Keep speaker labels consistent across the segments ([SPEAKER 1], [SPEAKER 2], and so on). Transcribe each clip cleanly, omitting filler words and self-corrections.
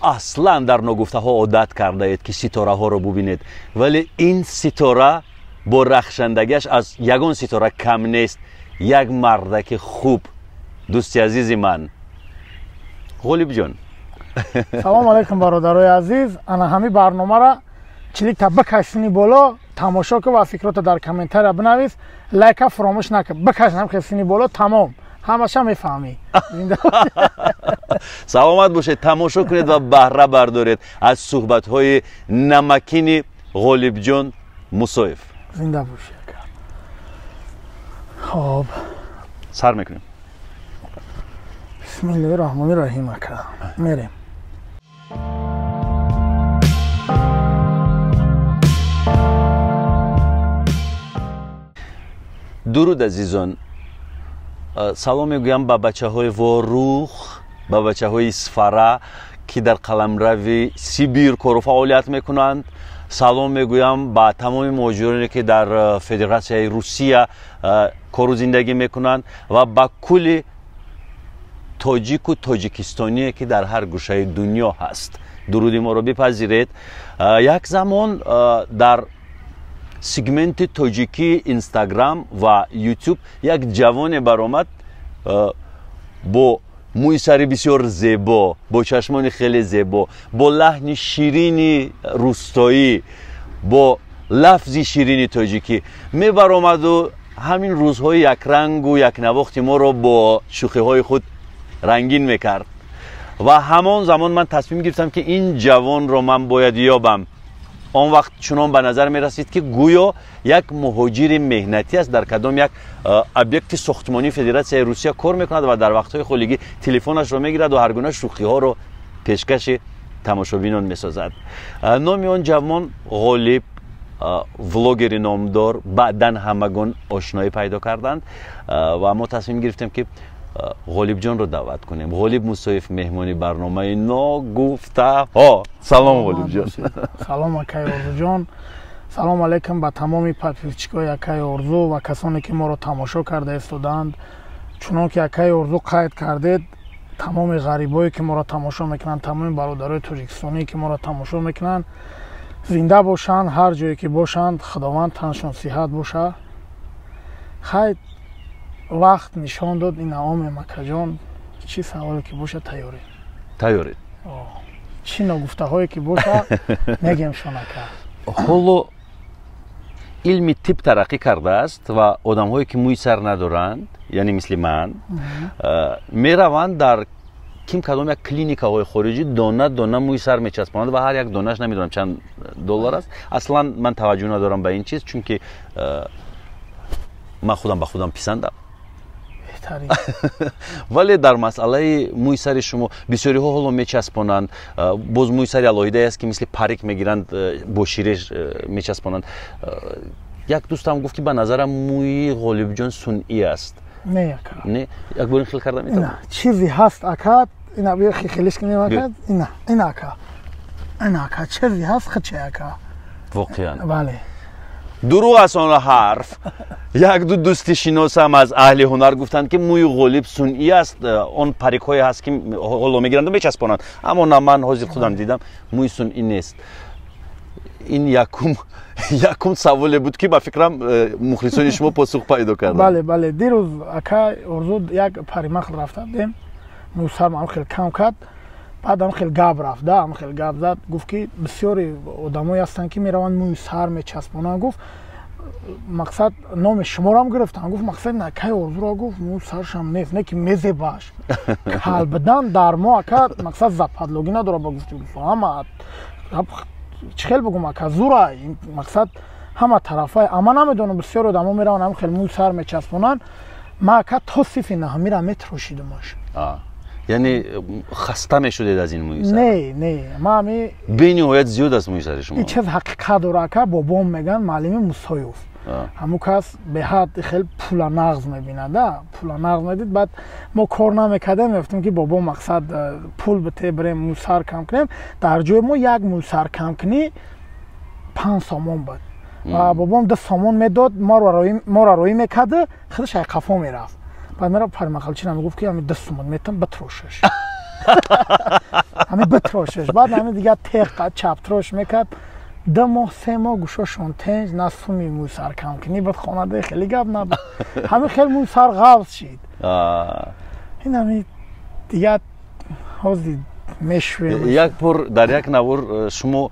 [SPEAKER 1] Аслан дар ногуфтаҳо одат кардаед, ки ситораҳоро бубинед, вале ин ситора бо рахшандагиаш аз ягон ситора кам нест. Як мардаки хуб, дӯсти азизи ман, Ғолибҷон.
[SPEAKER 2] Салом алайкум, бародарои азиз. Ана ҳами барномаро чиликта бикашсини боло, тамошо кун ва фикрота дар комментария бинавис, лайка фуромӯш накун, бикашнам хесини боло, тамом, ҳамаша мефаҳмӣ.
[SPEAKER 1] Саломат бошед, тамошо кунед ва баҳра бардоред аз суҳбатҳои намакини Ғолибҷон Мусоев.
[SPEAKER 2] Зинда бошед. Хоб,
[SPEAKER 1] сар мекунем.
[SPEAKER 2] Бисмиллоҳи раҳмони раҳим. Ака, мерем.
[SPEAKER 1] Дуруд, азизон. Салом мегӯям ба бачаҳои Ворух, ба бачаҳои Исфара, ки дар қаламрави Сибир кору фаъолият мекунанд. Салом мегӯям ба тамоми муҳоҷироне, ки дар Федератсияи Русия кору зиндагӣ мекунанд, ва ба кулли тоҷику тоҷикистоние, ки дар ҳар гӯшаи дунё ҳаст. Дуруди моро бипазиред. Як замон дар сегменти тоҷикии Инстаграм ва Ютуб як ҷавоне баромад бо мӯи сари бисёр зебо, бо чашмони хеле зебо, бо лаҳни ширини рустоӣ, бо лафзи ширини тоҷикӣ мебаромаду ҳамин рӯзҳои якрангу якнавохти моро бо шӯхиҳои худ рангин мекард. Ва ҳамон замон ман тасмим гирифтам, ки ин ҷавонро ман бояд ёбам. Он вақт чунон ба назар мерасид, ки гӯё як муҳоҷири меҳнатӣ аст, дар кадом як объекти сохтмонии Федератсияи Русия кор мекунад ва дар вақтҳои холигӣ телефонашро мегирад ва ҳар гуна шӯхиҳоро пешкаши тамошобинон месозад. Номи он ҷавон Ғолиб, влогери номдор. Баъдан ҳамагон ошноӣ пайдо карданд ва мо тасмим гирифтем, ки Ғолибҷонро даъват кунем. Ғолиб Мусоев, меҳмони барномаи Ногуфтаҳо. Салом, Ғолибҷон.
[SPEAKER 2] Салом, акаи Орзуҷон. Салом алайкум ба тамоми подписчикои акаи Орзу ва касоне, ки моро тамошо карда истодаанд. Чунон ки акаи Орзу қайд кардед, тамоми ғарибое, ки моро тамошо мекунанд, тамоми бародарои тоҷикистоние, ки моро тамошо мекунанд, зинда бошанд, ҳар ҷое ки бошанд, Худованд таншон сиҳат боша. Хайр, вақт нишон дод, ин омем, акаҷон, чӣ саволе ки боша, тайёрем.
[SPEAKER 1] Тайёред.
[SPEAKER 2] Чӣ ногуфтаҳое ки боша, мегемшон, ака.
[SPEAKER 1] Ҳоло илми тиб тараққӣ кардааст ва одамҳое, ки мӯи сар надоранд, яъне мисли ман, мераванд дар ким кадом як клиникаҳои хориҷӣ, дона дона мӯи сар мечаспонанд ва ҳар як донаш намедонам чанд доллар аст. Аслан ман таваҷҷӯҳ надорам ба ин чиз, чунки ман худам ба худам писандам. Вале дар масъалаи мӯи сари шумо бисёриҳо ҳоло мечаспонанд. Боз мӯи сари алоҳидае аст, ки мисли парик мегиранд, бо ширеш мечаспонанд. Як дӯстам гуфт, ки ба назарам мӯи Ғолибҷон сунъӣ аст.
[SPEAKER 2] Не, ака.
[SPEAKER 1] Не, як бор ин хел карда метавонам?
[SPEAKER 2] Чизе ҳаст, ака, ина биё, хелиш кунем, ака. Ина, ина, ака, ина, ака, чизе ҳаст, хиче, ака.
[SPEAKER 1] Воқеан?
[SPEAKER 2] Бале.
[SPEAKER 1] Дурӯғ аст он ҳарф. Як-ду дӯсти шиносам аз аҳли ҳунар гуфтанд, ки мӯи Ғолиб сунъӣ аст, он парикҳое ҳаст, ки ҳоло мегиранду мечаспонанд. Аммо на, ман ҳозир худам дидам, мӯи сунъӣ нест. Ин якум саволе буд, ки ба фикрам мухлисони шумо посух пайдо карданд.
[SPEAKER 2] Бале, бале. Дирӯз, ака Орзу, як парикмахер рафта будем, мӯи сарам хел кам кард. Баъд ам хел гап рафт, да, ам хел гап зад, гуфт, ки бисёри одамое ҳастанд, ки мераванд, мӯи сар мечаспонанд. Гуфт, мақсад, номи шуморам гирифтам. Гуфт, мақсад, акаи Орзуро, гуфт, мӯи саршам нест, не ки мезебаш. Кал бидан дар мо, ака, мақсад, западлогӣ надора, ба гуфти ҳама, чӣ хел бигум, ака, зура, мақсад, ҳама тарафай. Ама намедонам, бисёр одамо мераванд, ам хел мӯи сар мечаспонанд. Ма, ака, то сифи наҳамира метрошидумаш.
[SPEAKER 1] Яъне хаста мешудед аз ин мӯи сар?
[SPEAKER 2] Не, не, ма ами
[SPEAKER 1] Бениҳоят зиёд аст мӯи сари шумо.
[SPEAKER 2] Ин чиз ҳақиқат дора, ака. Бобом меган, муаллими Мусоев, ҳамун кас беҳад хел пула нағз мебинад, пула нағз медид. Баъд мо кор намекардем, мегуфтем, ки бобо, мақсад, пул бите, бирем мӯйсар кам кунем. Дар ҷои мо як мӯйсар кам кунӣ 5 сомон буд ва бобом 2 сомон медод, моро роӣ мекард, худаш ай қафо мерафт. Баъд мера парикмахерчина мегуфт, ки ами 2 сомон метам, битрошаш. Ҳами битрошеш. Баъд ҳами дига теғ чаптрош мекард. 2 моҳ 3 моҳ гӯшошон тенҷ, на суми мӯй сар кам кунӣ, баъд хонада хеле гап набуд. Ҳами хел мӯй сар ғафз шид. Ин ҳами дига ҳозир мешӯем.
[SPEAKER 1] Як бор дар як навор шумо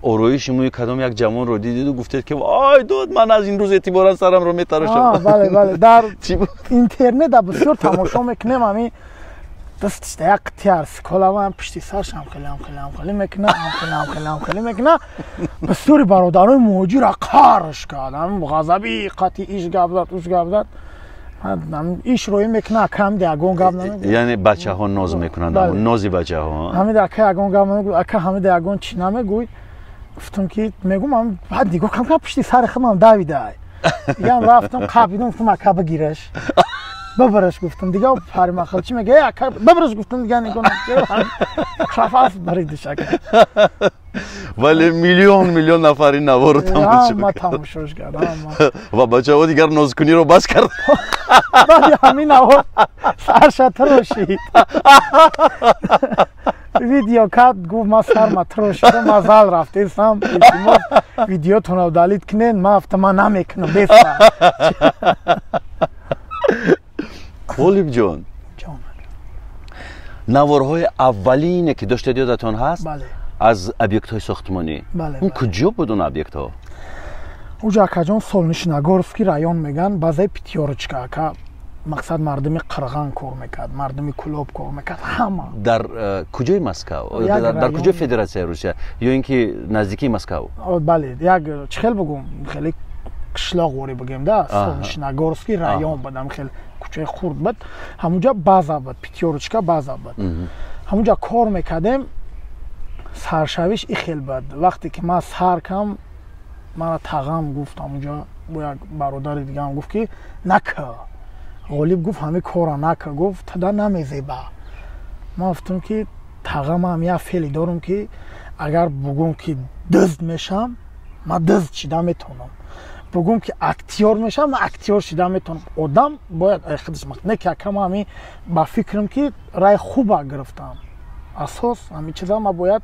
[SPEAKER 1] ороиши мӯи кадом як ҷавонро дидиду гуфтед, ки ой дод, ман аз ин рӯз эътиборан сарамро метарошам.
[SPEAKER 2] Бале, бале, дар интернет бисёр тамошо мекунем, ҳами дастишда як қитияр сколавам пишти сарш ҳамхеле ҳамхеле ҳамхеле мекуна, ҳамхеле ҳамхеле ҳамхеле мекуна. Бисёри бародарои муҳоҷира қарш кард, ҳам ғазаби қати иш гап зад, уш гап зад, иш роӣ мекуна, акам де ягон гап намегӯяд.
[SPEAKER 1] Яъне бачаҳо ноз мекунанд, нози бачаҳо.
[SPEAKER 2] Ҳамида ака ягон гап намегӯяд, ака ҳамида ягон чӣ намегӯй. Гуфтам ки мегӯм, баъд нигоҳ кам кам пишти сари худам давидай. Дигам рафтам қабидам, гуфтам ака бигираш, бибараш, гуфтам. Дига паримахал чӣ мега, ака бибараш, гуфтам, дига нигоҳ қафас баридиш ака.
[SPEAKER 1] Вале миллион миллион нафар ин наворро тамошо
[SPEAKER 2] кард. Тамошош кард.
[SPEAKER 1] Ва бачаҳо дигар нозкуниро бас кард.
[SPEAKER 2] Баъди ҳамин навор сарша трошид. Видео кард, гуфт ман сарма трошида, ман зал рафтесам, илтимос видеотонро удалить кунед. Ман гуфтам ман намекунам, бесар.
[SPEAKER 1] Ғолибҷон, наворҳои аввалине ки доштед ёдатон ҳаст?
[SPEAKER 2] Бале.
[SPEAKER 1] Аз объектҳои сохтмонӣ. Он куҷо буд он объектҳо?
[SPEAKER 2] Уҷа акаҷон Солнечногорский район меган, баъзеи Пятёрочка ака. Мақсад мардуми Қирған кор мекард, мардуми Кулоб кор мекард, ҳама.
[SPEAKER 1] Дар куҷои Москав? Дар куҷои Федератсияи Русия ё ин ки наздикии Москав?
[SPEAKER 2] Бале, як чӣ хел бугум, хеле қишлоқ ворӣ бигем да, Солнечногорский район буд, ҳам хел кӯчаи хурд буд. Ҳамунҷа база буд, Пятёрочка база буд. Ҳамунҷа кор мекардем. Саршавиш и хел буд. Вақте ки ман сар кам, мана тағам гуфт, ҳамунҷа бо як бародари дигаам гуфт ки нака. Ғолиб гуфт ҳами кора нака, гуфт тада намезеба. Ман гуфтам ки тағам ҳам як феъли дорам ки агар бугум ки дизд мешам, ман дизд шида метавонам. Бугум ки актёр мешам, ман актёр шида метавонам. Одам бояд худаш не ки акам ҳами ба фикрам ки рай хуба гирифтам. Асос ҳами чиза ман бояд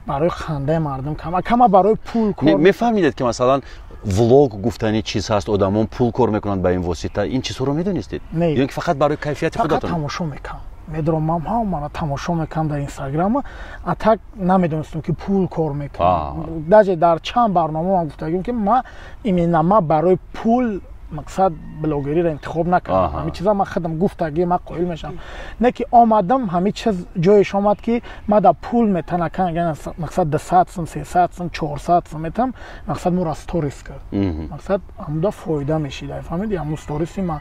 [SPEAKER 2] барои хандаи мардум кам, акама барои пул кор.
[SPEAKER 1] Мефаҳмидед ки масалан влог гуфтани чиз ҳаст, одамон пул кор мекунанд ба ин восита, ин чизҳоро медонистед?
[SPEAKER 2] Не.
[SPEAKER 1] Ё ин ки фақат барои кайфияти худатон?
[SPEAKER 2] Фақат тамошо мекунам. Медонам ҳам мана тамошо мекунам дар Инстаграм, а так намедонистам ки пул кор мекунам. Даже дар чанд барнома ман гуфтагим ки ман именно ман барои пул мақсад блогериро интихоб накардам. Ҳамин чиза ман худам гуфтагӣ, ман қоил мешавам. Не ки омадам, ҳамин чиз ҷоеш омад ки ман да пул метанакан, мақсад 200 сум, 300 сум, 400 сум метам, мақсад мура сторис кард. Мақсад ҳамуда фоида мешида, фаҳмиди? Ҳамун сториси ман.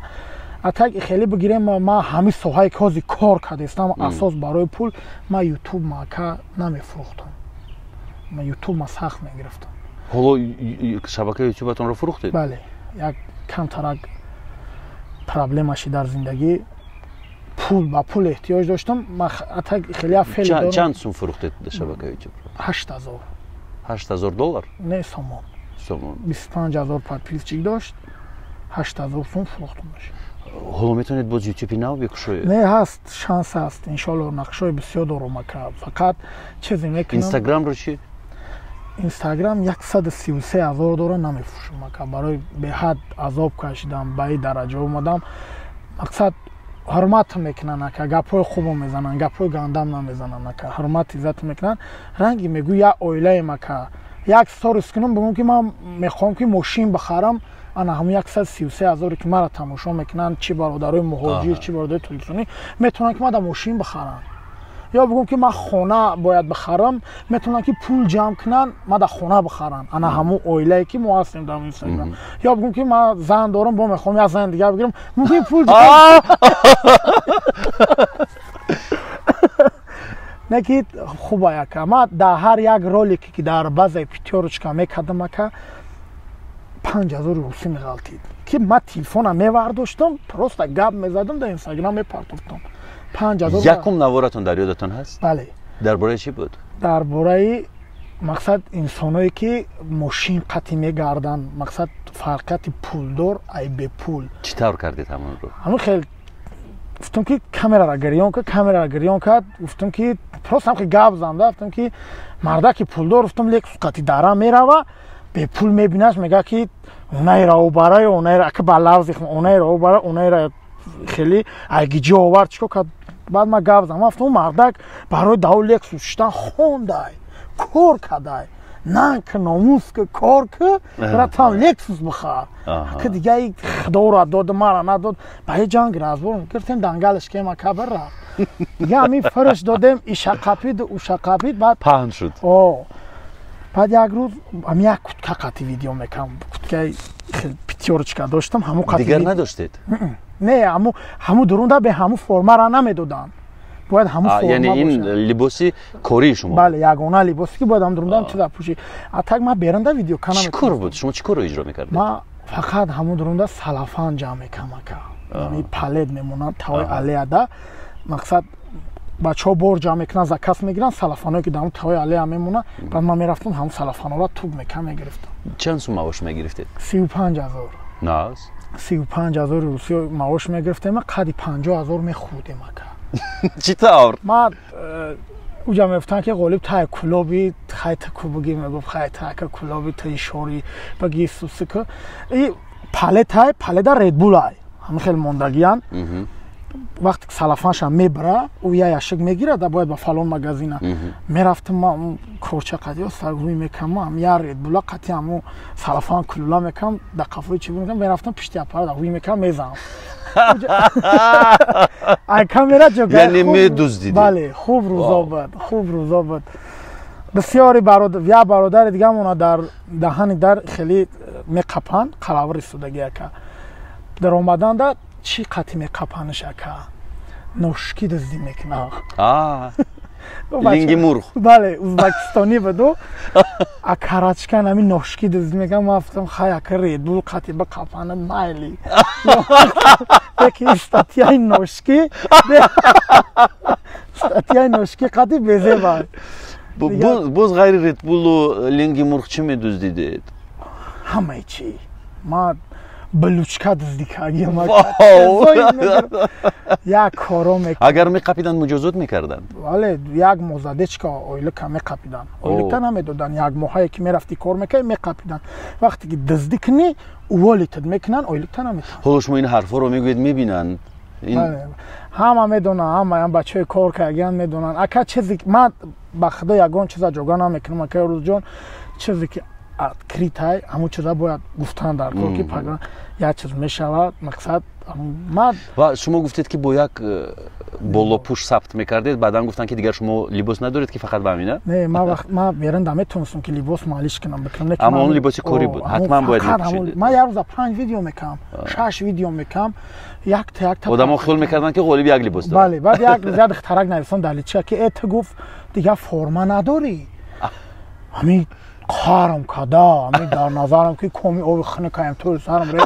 [SPEAKER 2] А так хеле бигирем, ман ҳамин соҳае ки ҳозир кор кардастам, асос барои пул, ман ютуб мака намефурӯхтам. Ман ютуб ма сахт мегирифтам.
[SPEAKER 1] Ҳоло шабакаи ютубатонро фурӯхтед?
[SPEAKER 2] Бале, як камтарак проблема ши дар зиндагӣ, пул ба пул эҳтиёҷ доштам. Ман ата хеле феъл дорам.
[SPEAKER 1] Чанд сум фурӯхтед шабакаи ютубро?
[SPEAKER 2] 8000.
[SPEAKER 1] 8000 доллар?
[SPEAKER 2] Не, сомон.
[SPEAKER 1] Сомон.
[SPEAKER 2] 25000 подписчик дошт, 8000 сум фурӯхтамаш.
[SPEAKER 1] Ҳоло метавонед боз ютуби нав бикушоед?
[SPEAKER 2] Не, ҳаст, шанс ҳаст, иншоалло нақшҳои бисёр дорам ака. Фақат чизе мекунам.
[SPEAKER 1] Инстаграмро чӣ?
[SPEAKER 2] Инстаграм 133 000 дора, намефурӯшам ака. Барои беҳад азоб кашидам, ба ин дараҷа омадам. Мақсад ҳурмат мекунанд ака, гапҳои хубо мезананд, гапҳои гандам намезананд ака, ҳурмат иззат мекунанд. Ранги мегӯ як оилаем ака. Як сторис кунам, бигӯм ки ман мехоҳам ки мошин бихарам, ана ҳамун 133 000 ки маро тамошо мекунанд, чӣ бародарои муҳоҷир, чӣ бародарои тоҷикистонӣ, метавонанд ки ман да мошин бихарам. Ё бигӯм ки ман хона бояд бихарам, метавонанд ки пул ҷамъ кунанд, ман да хона бихарам. Ана ҳамун оилае ки мо ҳастем дар Инстаграм. Ё бигӯм ки ман зан дорам, бо мехоҳам як зани дигар бигирам, мумкин пул не ки хуба яка. Ман дар ҳар як ролике ки дар базаи Пятёрочка мекардам ака, 5000 русӣ меғалтид. Ки ман телефонам мевардоштам, просто гап мезадам, дар Инстаграм мепартофтам. 5000.
[SPEAKER 1] Якум наворатон дар ёдатон ҳаст?
[SPEAKER 2] Бале.
[SPEAKER 1] Дар бораи чӣ буд?
[SPEAKER 2] Дар бораи мақсад инсоное ки мошин қатӣ мегарданд, мақсад фарқияти пулдор ай бепул.
[SPEAKER 1] Чӣ тавр кардед ҳамонро?
[SPEAKER 2] Ҳамин хел гуфтам ки камераро гирён кард, камераро гирён кард, гуфтам ки Просто ҳам гап зам дафтам ки мардаки пулдор гуфтам Лексус қати дара мерава, бепул мебинаш, мега ки онайра обара, онайра ака ба лавзи онайра обара, онайра хеле айгиҷи овард, чико кард. Баъд ма гап зам, гуфтам мардак барои дав Лексус шиштан хондай, кор кадай, нанг номус ки кор ки братан Лексус бихар. Ки дига худоро дод, мара надод, ба ҳеҷ ҷанг разбор гирифтем, дангалаш ки ма кабр рафт. Дига ҳамин фирш додем, иша қапид, уша қапид, баъд
[SPEAKER 1] паҳн шуд.
[SPEAKER 2] Баъд як рӯз ҳам як кутка қати видео мекардам, куткаи пятёрочка доштам, ҳамун қати.
[SPEAKER 1] Дигар надоштед?
[SPEAKER 2] Не, ҳамун дурунда бе ҳамун формара намедоданд. Бояд ҳамун форма.
[SPEAKER 1] Яъне ин либоси кории шумо?
[SPEAKER 2] Бале, ягона либосе ки бояд ҳам дурунда чиза пӯшӣ. А так ман берунда видео канам.
[SPEAKER 1] Чӣ кор буд? Шумо чӣ корро иҷро мекардед?
[SPEAKER 2] Ман фақат ҳамун дурунда салафан ҷамъ мекардам ака. Ҳамин палет мемонанд тавои аллеяда. Мақсад бачаҳо бор ҷамъ мекунанд, заказ мегиранд, салафаное ки дар тавои аллея мемонанд, баъд ман мерафтам ҳамун салафанора туг мекардам, мегирифтам.
[SPEAKER 1] Чанд сум маош мегирифтед?
[SPEAKER 2] 35 000.
[SPEAKER 1] Наз?
[SPEAKER 2] 35 000 русия маош мегирифтем, қади 50 000 мехӯрдем ака.
[SPEAKER 1] Чӣ тавр?
[SPEAKER 2] Ман уҷа мегуфтанд ки Ғолиб тай кулоби хай та ку буги, мегуфт хай та ака кулоби та шори баги сусика и палетай, паледа Редбулай ҳамин хел мондагиян. Вақте ки салафанша мебара, ӯ я яшик мегирад, да бояд ба фалон магазина мерафтам, ма корча қати саргӯй мекардам, я Редбула қати ҳамун салафан кулула мекардам, да қафои чи мекардам, мерафтам пишти аппарат ҳуй мекардам, мезанам ай камера ҷо.
[SPEAKER 1] Яъне медуздидед?
[SPEAKER 2] Бале, хуб рӯзо буд, хуб рӯзо буд. Бисёри я бародари дигамона дар даҳани дар хеле меқапанд, қалавр истодаги ака. Дар омаданда чӣ қати меқапаниш ака, ношки дуздӣ мекунад.
[SPEAKER 1] Линги мурғ.
[SPEAKER 2] Бале, узбекистонӣ буду, акарачкан ҳамин ношки дуздӣ мекунад. Ман гуфтам хай ака, Редбул қати биқапана майли, лекин статьяи ношки, статьяи ношки қати безеба.
[SPEAKER 1] Боз ғайри Редбулу линги мурғ чӣ медуздидед?
[SPEAKER 2] Ҳамаи чӣ. Ман блючка дуздӣ кардем, як коро.
[SPEAKER 1] Агар меқапиданд, муҷозот мекарданд?
[SPEAKER 2] Бале, як моҳ задечка ойлика меқапиданд, ойлика намедоданд. Як моҳае ки мерафтӣ кор мекардӣ, меқапиданд. Вақте ки дуздӣ кунӣ, уволить мекунанд, ойликта наметавонанд.
[SPEAKER 1] Ҳоло шумо ин ҳарфҳоро мегӯед, мебинанд?
[SPEAKER 2] Ҳама медонанд, ҳамаям бачаҳои кор кардагиан медонанд ака. Чизе ман ба худо ягон чиза ҷога намекунам ака Рӯзҷон. Чизе ки открытай, ҳамун чиза бояд гуфтан дар кор, ки пага як чиз мешавад. Мақсад ман
[SPEAKER 1] Ва шумо гуфтед, ки бо як болопӯш сабт мекардед, баъдан гуфтанд, ки дигар шумо либос надоред, ки фақат ба ҳамина.
[SPEAKER 2] Не, ман вақт ман берунда метавонистам, ки либос малиш кунам, бикунам.
[SPEAKER 1] Аммо он либоси корӣ буд, ҳатман бояд мепӯшидед.
[SPEAKER 2] Ман як рӯза панҷ видео мекардам, шаш видео мекардам, якта якта.
[SPEAKER 1] Одамо хиёл мекарданд, ки Ғолиб як либос дорад.
[SPEAKER 2] Бале. Баъд як рӯз як духтарак нависон дар личка, ки э, ту гуфт дигар форма надорӣ. Ҳамин қарам када, ҳамин дар назарам ки коми оби хунукаем тӯри сарам ре.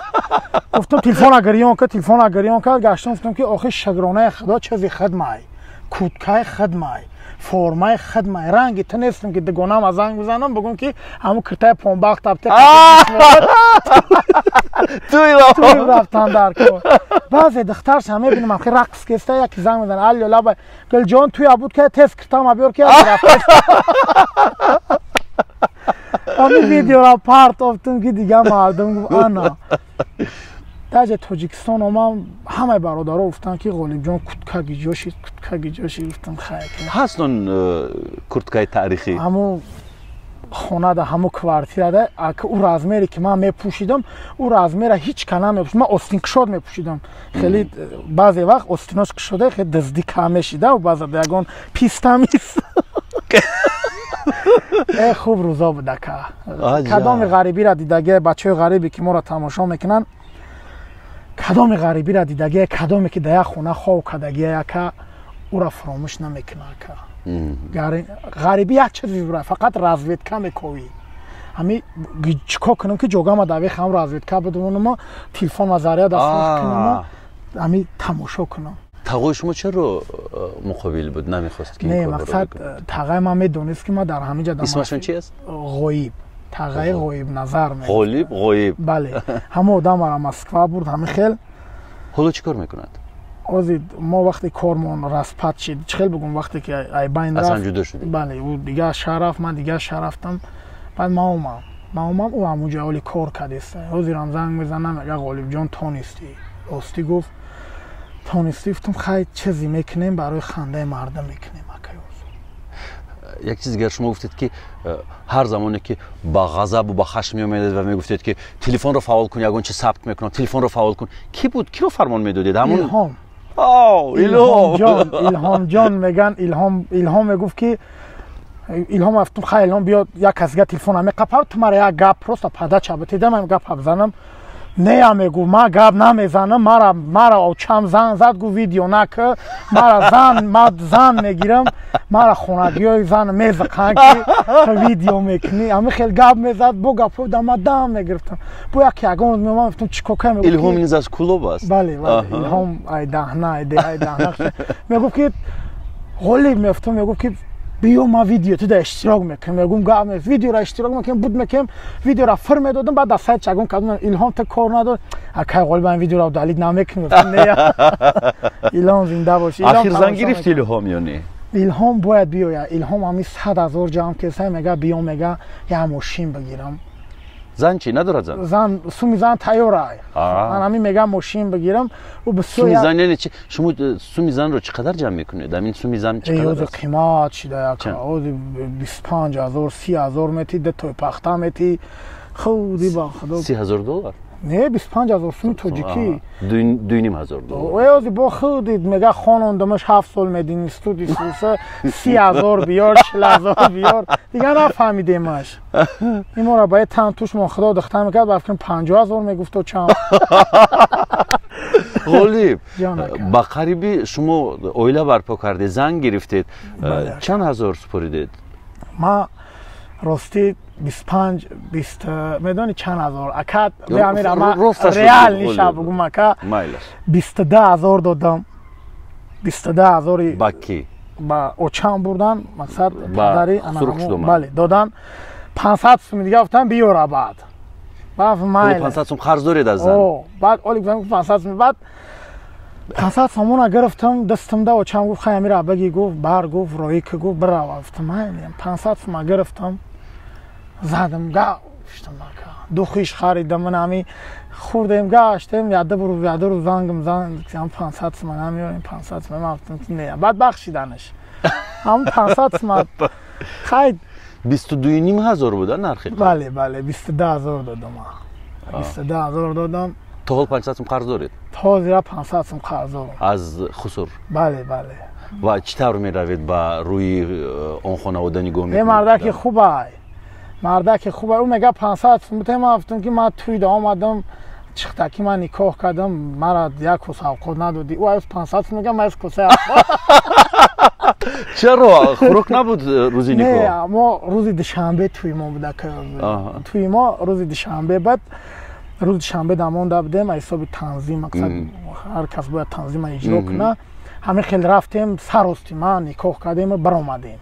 [SPEAKER 2] Гуфтам телефона гирён кард, телефона гирён кард, гаштам, гуфтам ки охи шагронаи худо, чизи хидмай, куткаи хидмай, формаи хидмай, ранги ту нестам, ки дугонам аз занг бизанам, бугум ки ҳамун киртаи помбахт табте туй рафтан дар кор. Баъзе духтарша мебинам, ахи рақс кеста, яки занг мезанад: «Алло, лаба, Гулҷон, туя буд ки тез киртама биёр, ки рафта». Ҳамин видеора партофтум, ки дига мардум гуфт ана. Даже Тоҷикистон омам, ҳамаи бародаро гуфтанд, ки Ғолибҷон, куртка гиҷо шид, куртка гиҷо шид? Гуфтам хай.
[SPEAKER 1] Ҳаст он курткаи таърихӣ?
[SPEAKER 2] Ҳамун хонада, ҳамун квартирада. Ӯ размере ки ман мепӯшидам, ӯ размера ҳеҷ ка намепӯшид. Ман остинкушод мепӯшидам хеле, баъзе вақт остинош кушода, хеле дуздӣ кам мешида, баъзе ягон пистамис. Э, хуб рӯзо буд ака. Кадоми ғарибиро дидагия, бачаҳои ғарибе ки моро тамошо мекунанд, кадоми ғарибиро дидагия, кадоме ки дар як хона хов кардагия ака, ӯро фаромӯш намекунад ака. Ғарибӣ як чиз бура, фақат разведка мековӣ. Ҳами чӣ кор кунам, ки ҷогама давехам, разведка бидумонумо, телефон заряд даст кунам, ҳами тамошо кунам.
[SPEAKER 1] Тағои шумо чаро муқобил буд, намехост ки?
[SPEAKER 2] Не, мақсад, тағаи ман медонист, ки ман дар ҳамин ҷа.
[SPEAKER 1] Исмашон чи аст?
[SPEAKER 2] Ғоиб, тағаи Ғоиб Назар.
[SPEAKER 1] Ғолиб, Ғоиб.
[SPEAKER 2] Бале, ҳамон одам мара Москва бурд, ҳамин хел.
[SPEAKER 1] Ҳоло чӣ кор мекунад?
[SPEAKER 2] Ози мо вақте кормон распад шид, чӣ хел бигӯм, вақте ки айбайн рафт,
[SPEAKER 1] асан ҷудо шудед?
[SPEAKER 2] Бале, ӯ дигар шаҳр рафт, ман дигар шаҳр рафтам. Баъд ман омам, ӯ ҳамунҷо ҳоли кор кардеста. Ҳозирам занг мезанам, мега: «Ғолибҷон, тонистӣ, ростӣ гуфт, тонистӣ». Гуфтам: «Хай, чизе мекунем, барои хандаи мардум мекунем, акай».
[SPEAKER 1] Як чиз дигар, шумо гуфтед, ки ҳар замоне ки ба ғазабу ба хашм меомедед ва мегуфтед, ки телефонро фаъол кун, ягон чи сабт мекунам, телефонро фаъол кун, кӣ буд, киро фармон медодед?
[SPEAKER 2] Ҳамон Илҳом.
[SPEAKER 1] Илҳом.
[SPEAKER 2] Илҳомҷон меган. Илҳом мегуфт, ки Илҳом, рафтум: «Хай, Илҳом, биё, як касига телефон меқапам, ту мара як гап просто подача битидам, ам гап бизанам». «Нея», мегӯ, «ман гап намезанам, мара очам зан зад, гу видео нака, мара зан, ма зан мегирам, мара хонагиҳои зан мезақанд, ки ту видео мекунӣ». Ҳами хел гап мезад, бо гапҳо дама дам мегирифтам. Бо як ягон меомад, гуфтам: «Чӣ кока?»
[SPEAKER 1] Илҳом низ аз Кӯлоб аст?
[SPEAKER 2] Бале, Илҳом ай даҳна, ай деҳаи даҳна. Мегуфт, ки Ғолиб, мефтам, мегуфт, ки биё, ма видео ту да иштирок мекунем. Мегум: «Гап нест, видеоро иштирок мекунем». Буд мекунем, видеоро фир медодам, баъд дар сайт чагон кардам: «Илҳом, ту кор надор, акай Ғолиб, ин видеоро удалить намекунем». Илҳом зинда боши.
[SPEAKER 1] Ахир зан гирифти, Илҳом, ё не?
[SPEAKER 2] Илҳом бояд биёяд. Илҳом ҳами 100 000 ҷамъ кеса, мега биё, мега як мошин бигирам.
[SPEAKER 1] Зан чӣ, надорад зан?
[SPEAKER 2] Зан, суми зан тайёра. Ман ҳамин мегам, мошин бигирам.
[SPEAKER 1] Ӯ бисёр суми зан яъне чи? Шумо суми занро чӣ қадар ҷамъ мекунед? Ҳамин суми зан чӣ қадар
[SPEAKER 2] аст? Қимат шида, яка ози 25 000, 30 000 мети, ду той пахта мети, худи ба худо.
[SPEAKER 1] 30 000 доллар?
[SPEAKER 2] Не, 25 000 суми тоҷикӣ.
[SPEAKER 1] 2,5 ҳазор доллар.
[SPEAKER 2] Ози бо худи мега хонондамаш, 7 сол мединистуди суса, 30 000 биёр, 40 000 биёр, дигар нафаҳмидемаш. Имора ба тан туш мо худо духта мекард, ба фикрам 50 000 мегуфто чанд.
[SPEAKER 1] Ғолиб, ба қариби шумо оила барпо кардед, зан гирифтед, чанд ҳазор супоридед?
[SPEAKER 2] Ма ростӣ 25, 20, медони чанд ҳазор, ака, беамирама реал ниша бугум, ака, 22 000 додам, 22 000-и.
[SPEAKER 1] Ба кӣ?
[SPEAKER 2] Ба очам бурдан, мақсад падари. Бале, додан, 500 суми дига гуфтам, биёра баъд.
[SPEAKER 1] 500 сум қарз доред аз зан?
[SPEAKER 2] Баъд оли гуфтам 500 сум, баъд 500 сомона гирифтам дастамда. Очам гуфт: «Хай, амира баги», гуфт, «бар», гуфт, «роӣ ки», гуфт, «бирава». Гуфтам: «Майли». 500 сума гирифтам, задам, гаштам, ака, духиш харидам, ман ҳами хӯрдем, гаштем. Яда буру зангм зан: «500 сума намеёрем, 500 сума». Ман гуфтам: «Не». Баъд бахшиданаш ҳам 500 сума, хай.
[SPEAKER 1] 22,5 ҳазор буда нархи?
[SPEAKER 2] Бале, 22 000 додам, 22 000 додам.
[SPEAKER 1] То ҳол 500 сум қарз доред?
[SPEAKER 2] То зира 500 сум қарз дорам.
[SPEAKER 1] Аз хусур?
[SPEAKER 2] Бале.
[SPEAKER 1] Ва чӣ тавр меравед, ба рӯи он хонавода нигоҳ
[SPEAKER 2] мекунед? Мардаки хубай, мардаки хубай. Ӯ мега: «500 сум бите». Ман гуфтам, ки ман туйда омадам, чихтаки ман никоҳ кардам, мара як коса авқот надодӣ. Ӯ аюз 500 сум мега, ман аюз коса.
[SPEAKER 1] Чаро, хӯрок набуд рӯзи никоҳ?
[SPEAKER 2] Не, мо рӯзи душанбе туи мо буда, туи мо рӯзи душанбе. Баъд рӯзи душанбе дамонда будем, аз ҳисоби танзим, мақсад ҳар кас бояд танзима иҷро куна. Ҳамин хел рафтем, сарости ман никоҳ кардем, баромадем.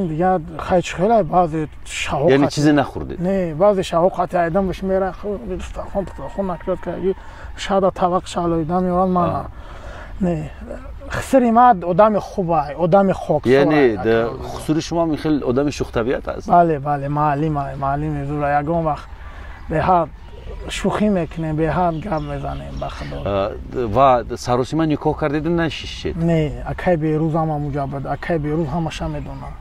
[SPEAKER 2] Дигар хай, чӣ хеле баъзе шаҳо.
[SPEAKER 1] Яъне чизе нахӯрдед?
[SPEAKER 2] Не, баъзе шаҳо қати айдам баш мера, дастархон дастархон накард карди, шада тавақ шалоида меоранд мана. Не, хусури ман одами хубай, одами хоксор.
[SPEAKER 1] Яъне хусури шумо хеле одами шӯхтабиат аст?
[SPEAKER 2] Бале, маълим, маълими зура. Ягон вақт беҳад шӯхӣ мекунем, беҳад гап мезанем, ба худо.
[SPEAKER 1] Ва саросима никоҳ кардеду нашишед?
[SPEAKER 2] Не, акай Берӯз ҳама муҷа буд, акай Берӯз ҳамаша медонам.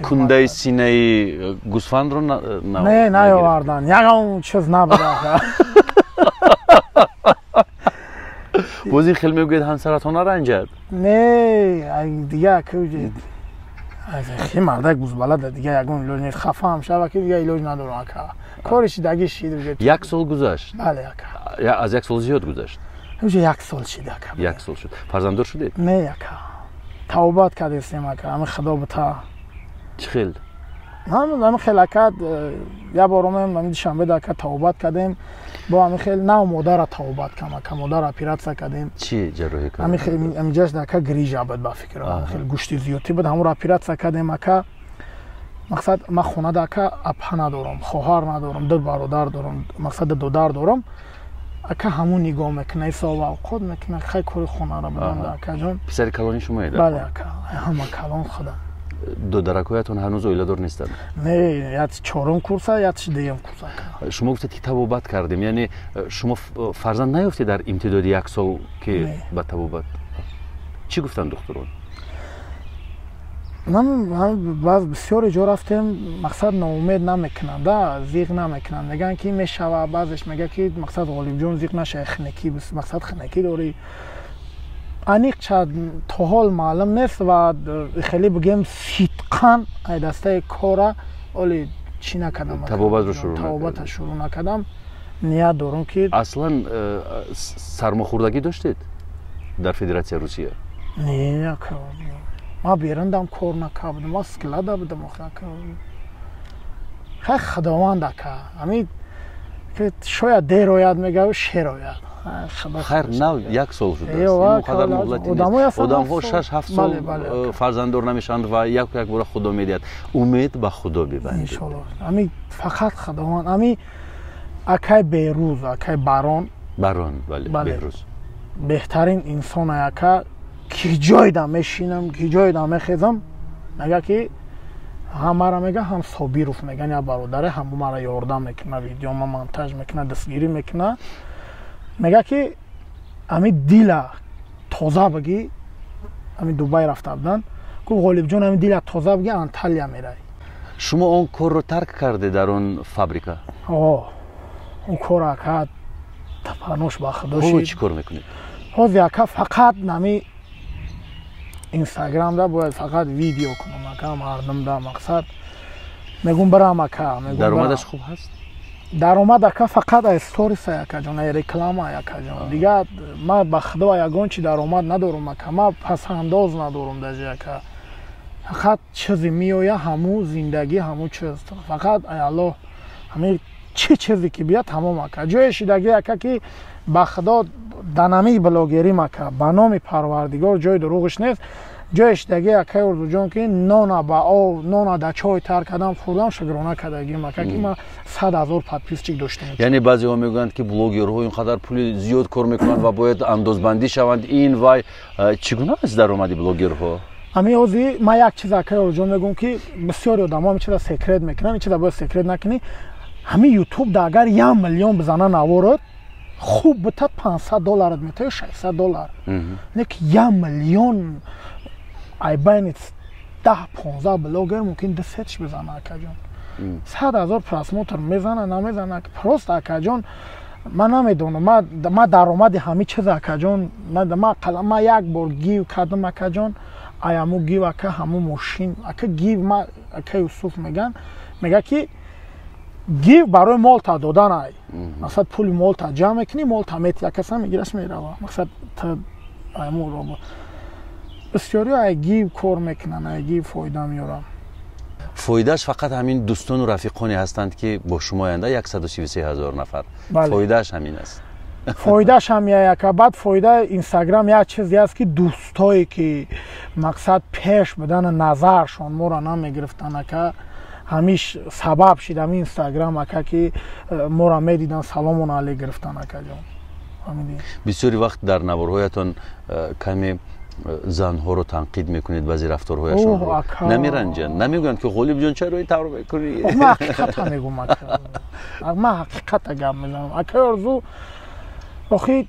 [SPEAKER 1] Кундаи синаи гӯсфандро?
[SPEAKER 2] Не, наёвардан, ягон чиз набуд.
[SPEAKER 1] Боз ин хел мегӯяд, ҳамсаратон наранҷад.
[SPEAKER 2] Не, дига хи мардак бузбалада, дига ягон илоҷ нест, хафаам шава, ки дига илоҷ надорам, ака, кори шидаги шид.
[SPEAKER 1] Як сол гузашт?
[SPEAKER 2] Бале, ака.
[SPEAKER 1] Аз як сол зиёд гузашт?
[SPEAKER 2] Уже як сол шид, ака.
[SPEAKER 1] Як сол шуд. Фарзанддор шудед?
[SPEAKER 2] Не, ака, тавбат кардестем, ака, ҳами худо бута.
[SPEAKER 1] Чӣ хел?
[SPEAKER 2] Ҳами хел, ака, як бор омем ҳами Душанбе, ака, тавбат кардем. Бо ҳами хел нав модара тавбат кам, ака, модара оператсия кардем.
[SPEAKER 1] Чӣ ҷарроҳӣ?
[SPEAKER 2] Ҳами хел ҳамиҷаш, ака, грижа буд, ба фикрам, хел гӯшти зиёдтӣ буд, ҳамонро оператсия кардем, ака. Мақсад, ман хонада, ака, апа надорам, хоҳар надорам, ду бародар дорам, мақсад, ду додар дорам. Ака ҳамун нигоҳ мекуна, ҳисоб авқот мекуна, хай кори хонаро бидонда, акаҷон.
[SPEAKER 1] Писари калони шумоед?
[SPEAKER 2] Бале, ака, ҳама калон худам.
[SPEAKER 1] Додаракҳоятон ҳанӯз оиладор нестанд?
[SPEAKER 2] Не, як чорум курса, якш дуюм курс, ака.
[SPEAKER 1] Шумо гуфтед, ки табобат кардем, яъне шумо фарзанд наёфтед дар имтидоди як сол, ки ба табобат чӣ гуфтанд духтурон?
[SPEAKER 2] Баъз бисёре ҷо рафтем, мақсад, ноумед намекунанд, зиқ намекунанд, мегӯянд, ки мешава. Баъзеш мега, ки мақсад, Ғолибҷон, зиқ нашавӣ, хинакӣ, мақсад, хинакӣ дорӣ. Аниқ ча то ҳол маълум нест ва хеле бигем, сидқан ай дастаи кора оли чӣ накардам.
[SPEAKER 1] Табобатро
[SPEAKER 2] шурӯъ накардам, ният дорум, ки
[SPEAKER 1] Аслан сармохӯрдагӣ доштед дар Федератсияи Русия?
[SPEAKER 2] Не, ман берундам кор накардам, ман склада будам. Хай, худованд, ака, ами шояд дер ояд, мега, шер ояд.
[SPEAKER 1] Хайр, нав як сол шудааст, қадар муҳлати нест. Одамҳо 6-7 сол фарзанддор намешаванд ва яку як бора Худо медиҳад. Умед ба Худо бибандед.
[SPEAKER 2] Иншолло, ами фақат Худованд. Ами акай Берӯз, акай Барон.
[SPEAKER 1] Барон, бале, Беҳрӯз.
[SPEAKER 2] Беҳтарин инсона, ака, ки ҷойда мешинам, ки ҷойда мехезам, мега, ки ҳам мара мега, ҳам Собиров меган, як бародаре, ҳаму мара ёрдам мекуна, видеома монтаж мекуна, дастгирӣ мекуна. Мега, ки ами дила тоза бигӣ, ами Дубай рафта буданд, гуфт: «Ғолибҷон, ами дила тоза бигӣ, Анталия меравӣ».
[SPEAKER 1] Шумо он корро тарк карде дар он фабрика?
[SPEAKER 2] О, он кор, ака, панош ба Худо.
[SPEAKER 1] Ҳоло чӣ кор мекунед?
[SPEAKER 2] Ҳозир, ака, фақат нами Инстаграмда бояд фақат видео кунам, ака, мардумда, мақсад, мегум, бирам, ака.
[SPEAKER 1] Даромадаш хуб ҳаст?
[SPEAKER 2] Даромад, ака, фақат аз сториса, акаҷон, ай реклама, акаҷон. Дигар ман ба Худо ягон чи даромад надорум, ака, ман пасандоз надорум даже, ака. Фақат чизе меоя, ҳамун зиндагӣ, ҳамун чиз, фақат ай Аллоҳ, ҳамин чӣ чизе ки бия, тамом, ака. Ҷое шидагӣ, ака, ки ба Худо данамии блогерим, ака, ба номи Парвардигор, ҷои дурӯғиш нест, ҷое шидагӣ, акаи Орзуҷон, ки нона ба об, нона да чой тар кардам, хӯрдам, шукрона кардагим, ака, ки ман 100 000 подписчик доштам.
[SPEAKER 1] Яъне баъзеҳо мегӯянд, ки блогерҳо ин қадар пули зиёд кор мекунанд ва бояд андозбандӣ шаванд. Ин вай чӣ гуна аст даромади блогерҳо?
[SPEAKER 2] Ҳамин ҳозир ман як чиз, акаи Орзуҷон, мегӯм, ки бисёри одамо ҳамин чиза секрет мекунанд. Ин чиза бояд секрет накунӣ. Ҳамин Ютуб да агар 1 миллион бизана, наворот хуб битад, 500 долларат метавӣ, 600 доллар. Не ки 1 миллион, ай байни 10-15 блогер мумкин ду сетш бизана, акаҷон. 100 000 просмотр мезана, намезана, просто, акаҷон, ман намедонам. Ма даромади ҳамин чиз, акаҷон, ма як бор гив кардам, акаҷон, ай ҳаму гив, ака, ҳаму мошин, ака, гив ма, ака Юсуф меган, мега, ки гив барои молта додан, ай мақсад, пули молта ҷамъ мекунӣ, молта мети, акаса мегираш, мерава. Мақсад, айму бисёриҳо ай гив кор мекунанд, ай гив фоида меёранд.
[SPEAKER 1] Фоидааш фақат ҳамин дӯстону рафиқоне ҳастанд, ки бо шумоянда, 133 000 нафар, фоидааш ҳамин аст.
[SPEAKER 2] Фоидааш ҳам яка. Баъд фоидаи Инстаграм як чизе аст, ки дӯстое ки, мақсад, пеш будани назаршон моро намегирифтанд, ака, ҳамиш сабаб шид ҳамин Инстаграм, ака, ки моро медидан, саломон али гирифтан, акаҷон.
[SPEAKER 1] Бисёри вақт дар наворҳоятон каме занҳоро танқид мекунед, баъзе рафторҳояшонро. Намеранҷанд, намегӯянд, ки Ғолибҷон, чаро ин тавр мекунӣ?
[SPEAKER 2] Ман ҳақиқата мегӯм, ака, ман ҳақиқата гап мезанам, акаи Орзу. Охи,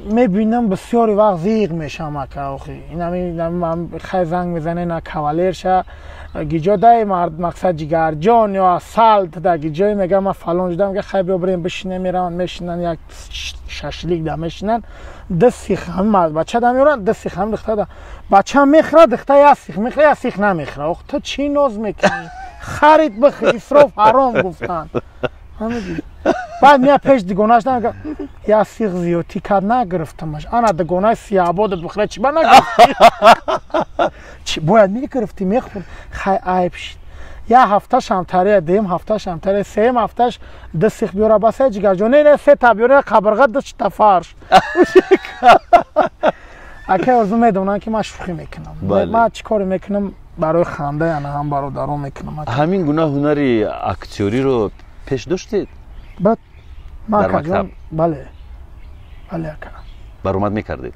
[SPEAKER 2] мебинам, бисёри вақт зиқ мешам, ака. Охи, инами хай занг мезане на кавалерша гиҷо дай мард, мақсад, ҷигарҷон ё асал да гиҷое, мега, ман фалон ҷуда, мега, хай биё, бирем бишинем. Мераванд, мешинанд, як шашлик да мешинанд, ду сих ҳами бача да меоранд, ду сих ҳами духта да бача мехӯра, духта як сих мехӯра, як сих намехӯра. Ох, ту чӣ ноз мекунӣ? Харид бихӯр, исроф ҳаром гуфтанд. Баъд мея пеш дигонаш, як сих зиёдтӣ кард, нагирифтамаш. Ана дигонаи сиябодат бихӯра, чӣ ба нагирифтӣ? Бояд мегирифтӣ, мехӯрд. Хай, айб шид. Як ҳафта шамтария, дуюм ҳафта шамтария, сеюм ҳафташ ду сих биёра, басай, ҷигарҷон, не, се та биёра, қабирға ду чита фарш. Акай Орзу, медонанд, ки ман шӯхӣ мекунам. Ман чӣ коре мекунам, барои ханда, яна ҳам бародарон мекунам.
[SPEAKER 1] Ҳамин гуна ҳунари актёриро пеш доштед?
[SPEAKER 2] Баъд ман, акаҷон, бале. Бале, ака.
[SPEAKER 1] Баромад мекардед?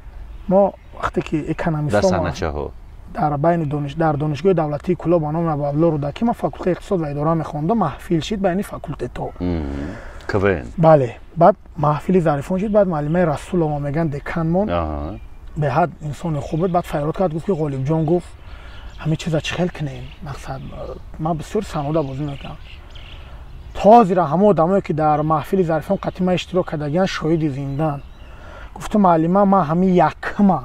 [SPEAKER 2] Мо вақте ки экономистҳо
[SPEAKER 1] дар саҳначаҳо
[SPEAKER 2] дар байни дониш дар Донишгоҳи давлатии Кӯлоб ба номи Абуабдулло Рӯдакӣ ман факултети иқтисод ва идора мехондам, маҳфил шид байни факултетҳо.
[SPEAKER 1] КВН.
[SPEAKER 2] Бале, баъд маҳфили Зарифон шид, баъд муаллимаи Расулова мегӯянд деканмон, беҳад инсони хуб буд, баъд файрод кард, гуфт ки Ғолибҷон, гуфт, ҳамин чиза чӣ хел кунем? Мақсад, ман бисёр санода бозӣ мекунам. То ҳозира ҳама одамое ки дар маҳфили Зарифон қатъи ман иштирок кардагиянд, шоҳиди зиндаанд. Гуфтам, муаллима, ман ҳамин якма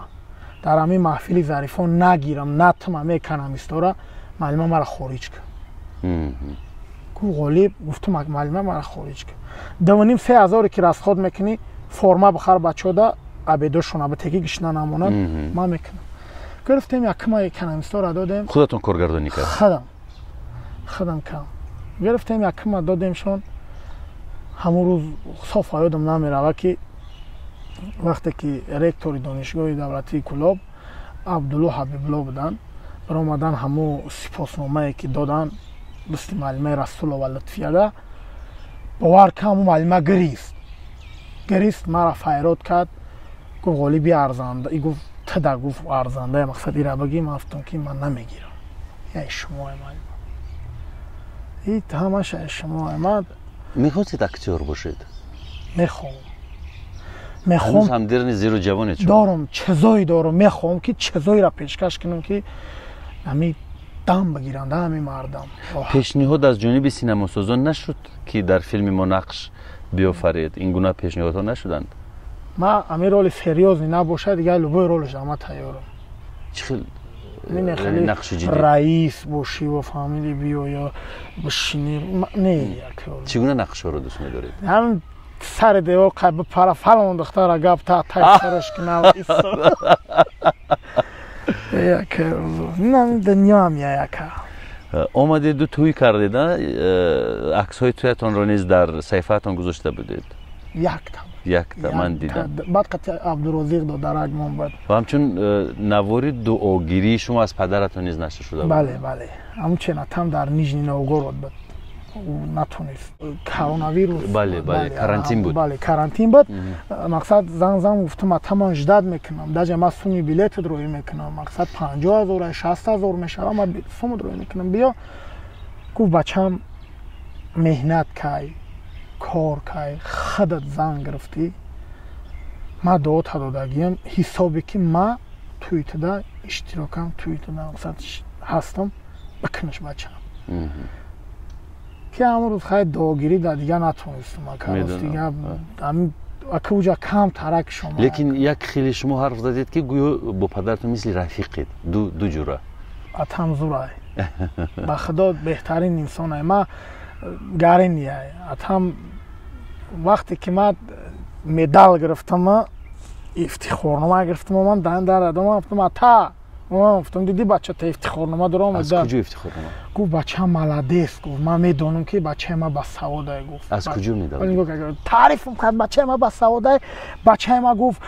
[SPEAKER 2] дар ҳамин маҳфили Зарифон нагирам, натам ҳамин экономистора, муаллима маро хориҷ кун. Гуфт, Ғолиб, гуфтам, муаллима, маро хориҷ кун. 2,5-3 ҳазоре ки расход мекунӣ, форма бихар бачаода, обедошона битеги, гишна намонад, ман мекунам. Гирифтем, якма экономистора додем.
[SPEAKER 1] Худатон коргардонӣ кард?
[SPEAKER 2] Худам кам гирифтем, якма додемшон. Ҳамон рӯз соф ёдам намерава ки вақте ки ректори Донишгоҳи давлатии Кӯлоб Абдулло Ҳабибулло буданд, баромадан, ҳамун сипосномае ки доданд дӯсти муаллимаи Расулова Лутфияда, бовар кан, ҳамун муаллима гирист, гирист, маро файрод кард, гуфт, Ғолиби арзанда, гуфт, тада, гуфт, арзанда, мақсад ира багӣ. Ман гуфтам ки ман намегирам, яй шумо, муаллима, и ҳамаша шумо, ман.
[SPEAKER 1] Мехостед актёр бошед?
[SPEAKER 2] Мехоҳам.
[SPEAKER 1] Мехоҳам. Ҳам дер нест, зеро ҷавонед шумо.
[SPEAKER 2] Дорам, чизое дорам, мехоҳам ки чизоеро пешкаш кунам ки ҳами дам бигиранд ҳами мардам.
[SPEAKER 1] Пешниҳод аз ҷониби синамосозон нашуд ки дар филми мо нақш биёфаред? Ин гуна пешниҳодҳо нашуданд?
[SPEAKER 2] Ман ҳамин роли серьёзный набошад, дигар любой ролш ама тайёрам.
[SPEAKER 1] Чӣ хел
[SPEAKER 2] нақши ҷиддӣ? Раис бошӣ ва фаҳмиди, биё ё бишинӣ, не.
[SPEAKER 1] Чӣ гуна нақшҳоро дӯст медоред?
[SPEAKER 2] Ҳамин сари девор қай бипара, фалон духтара гап та тай сараш кунам. Дунёам яка.
[SPEAKER 1] Омадеду тӯй кардед, аксҳои тӯятонро низ дар саҳифаатон гузошта будед.
[SPEAKER 2] Якта.
[SPEAKER 1] Якта ман дидам.
[SPEAKER 2] Баъд қати Абдурозиқ додаракмон бад.
[SPEAKER 1] Ва ҳамчун навори дуогирии шумо аз падаратон низ нашр шуда буд.
[SPEAKER 2] Бале, ҳамун ченатам дар Нижний Новгород буд, натонист, коронавирус.
[SPEAKER 1] Бале, карантин буд.
[SPEAKER 2] Бале, карантин буд. Мақсад, занг зан, гуфтам, атамон ждать мекунам, даже ман суми билетат роӣ мекунам, мақсад, 50 0, 60 0 мешава, ман сумат роӣ мекунам, биё. Гуфт, бачам, меҳнат кай, кор кай, худат зан гирифтӣ, ман дуота додагиям, ҳисобе ки ман туитада иштирокам, туитада, мақсад, ҳастам, бикунаш, бачам. Ки ҳамон рӯз хай дуогирӣ да дигар натонистам, ака, уҷа кам тарак шумо.
[SPEAKER 1] Лекин як хеле шумо ҳарф задед ки гӯё бо падаратон мисли рафиқед, ду ҷура.
[SPEAKER 2] Атам зурай, ба худо, беҳтарин инсонай, ма гаринияй атам. Вақте ки ман медал гирифтама, ифтихорнома гирифтама, ман дан дар адом гуфтам, ата, гуфтам, диди, бача, та ифтихорнома дорам.
[SPEAKER 1] Аз куҷо ифтихорнома?
[SPEAKER 2] Гуфт, бача молодец, гуфт, ман медонам ки бачаи ма басаводай, гуфт.
[SPEAKER 1] Аз куҷо медал?
[SPEAKER 2] Таърифм кард, бачаи ма басаводай, бачаи ма, гуфт,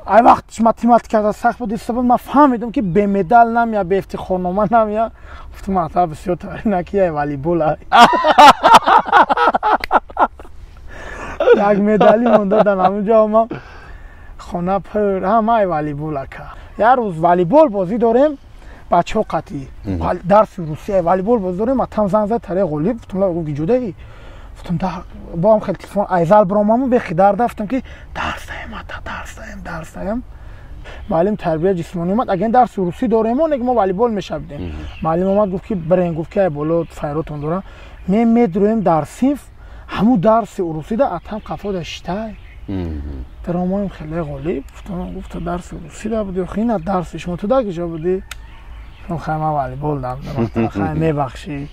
[SPEAKER 2] ай вақт математика сахт буд, иста буд, ман фаҳмидам ки бе медал намя, бе ифтихорнома намя. Гуфтам, ата, бисёр таъриф ки ай волейбол як медали мондадан ҳамунҷо, ман хона пур ҳама ай волейбол, ака. Як рӯз волейбол бозӣ дорем, бачаҳо қатъӣ дарси русия волейбол бозӣ дорем. Атам занг зад, таре, Ғолиб. Гуфтам, гуфт, гиҷудаи? Гуфтам, боам хел телефон айзал биромаму бехи дарда. Гуфтам ки дарс даем, ата, дарс даем, дарс даем. Муаллим тарбия ҷисмонӣ омад, аген дарси русӣ дорем, онег мо волейбол мешавидем. Муаллим омад, гуфт ки бирен, гуфт ки ай боло файротон дорам. Ме медроем дар синф, ҳамун дарси урусида атам қафода шитай. Даромоем, хеле, Ғолиб? Гуфтам, гуфта, дарси русида буди, охи ина дарси шумо, ту дар киҷо будӣ? Гуфтам, хай, ман волейбол дам, хай, мебахшӣ,